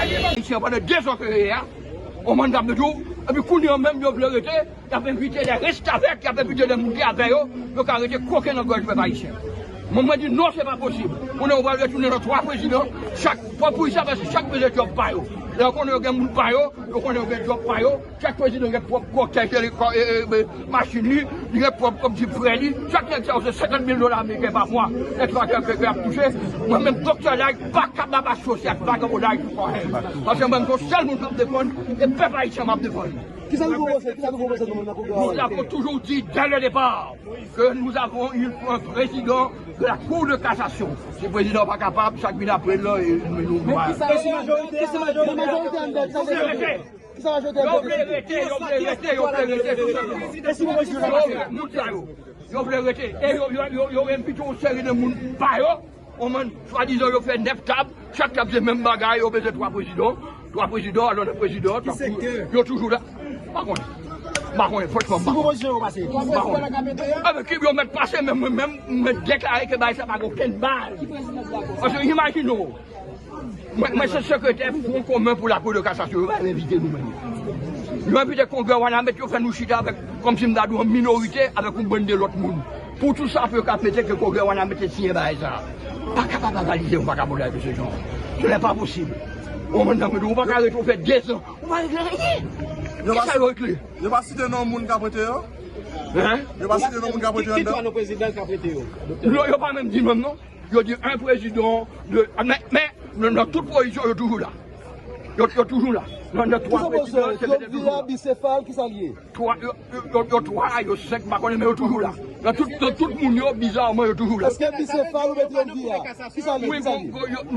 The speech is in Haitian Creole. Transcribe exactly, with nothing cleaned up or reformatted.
Ayisyen pandan de zan ke yo ye a, on mann ap di w, epi kounye an menm yo vle rete, y ap envite de restavèk, y ap envite de moun ki avè yo, yo ka rete koken nan gòj pèp ayisyen. Mwen, mwen di non, se pa posib. Kounye an, ou pral retounen nan twa prezidan, chak, pou, pou sa, paske chak bezwen djòb pa yo. Lè yo konnen yo gen moun pa yo, yo konnen yo gen djòb pa yo, chak prezidan gen pwòp kòtèj, e, e, e, machin li, li gen pwòp kòb di frè li, chak nèg sa yo se senkant mil dola ameriken pa mwa, nèg sa yo ke, ke ap touche. Mwen menm, Doktè Lay pa ka baba sosye ak vagabon Lay pou kò. Paske mwen, se yon sèl moun k ap defann, e pèp ayisyen m ap defann. Kisa nou pwopoze? Kisa nou pwopoze nou menm nan pwogram? Nous avons toujours dit dès le départ que nous avons une, un président de la Cour de cassation. Si prezidan pa kapab, sa k vin apre l lan, e nou, nou, nou, kisa majorite an dèt? Kisa majorite an dèt? Yo vle rete, yo vle rete, yo vle rete, tout sa. Yo, moun sa yo, yo vle rete. E yo, yo, yo, yo envite yon seri de moun pa yo. On mann, swadizan yo fè nèf tab, chak tab se menm bagay, yo bezwen twa prezidan, twa prezidan, alò lè prezidan, yo toujou la. M pa konnen. M pa konnen, franchman, m pa konnen. M pa konnen. Enben, ki yo mèt pase, men mwen menm, mwen deklare ke bagay sa pa gen okenn baz. Paske imajine w, mwen, mwen se sekretè Front Commun pour la Cour de Cassation, yo pa envite nou menm. Yo envite Kongrè Wanament, yo fè nou chita avèk, kòmsi m ta di w, an minorite avèk yon bann de lòt moun. Pou tout sa pou yo ka pete ke Kongrè Wanament te siyen bagay sa. Pa ka pa banalize yon vagabondaj de se jan. Ce n'est pas possible. Yon moun nan mwen, ou pa ka rete, ou fè de zan, ou pa regle anyen. Kisa yo regle? Yo pa site non moun k ap rete yo? Hein? Yo pa site non moun k ap rete yo anndan? Ki twa non prezidan k ap rete yo? Non, yo pa menm di menm non. Yo di un président, de, men, men, nan, nan tout pozisyon, yo toujou la. Yo, yo toujou la. Nan, nan twa prezidan, se yo vire a, bisefal, kisa l ye? Twa, yo, yo, yo, yo twa, yo senk, m pa konnen, men yo toujou la. Nan tout, nan tout moun yo, bizarman, yo toujou la. Èske bisefal oubyen triumvirat? Kisa l ye? Wi, kisa l ye? Bon, yo,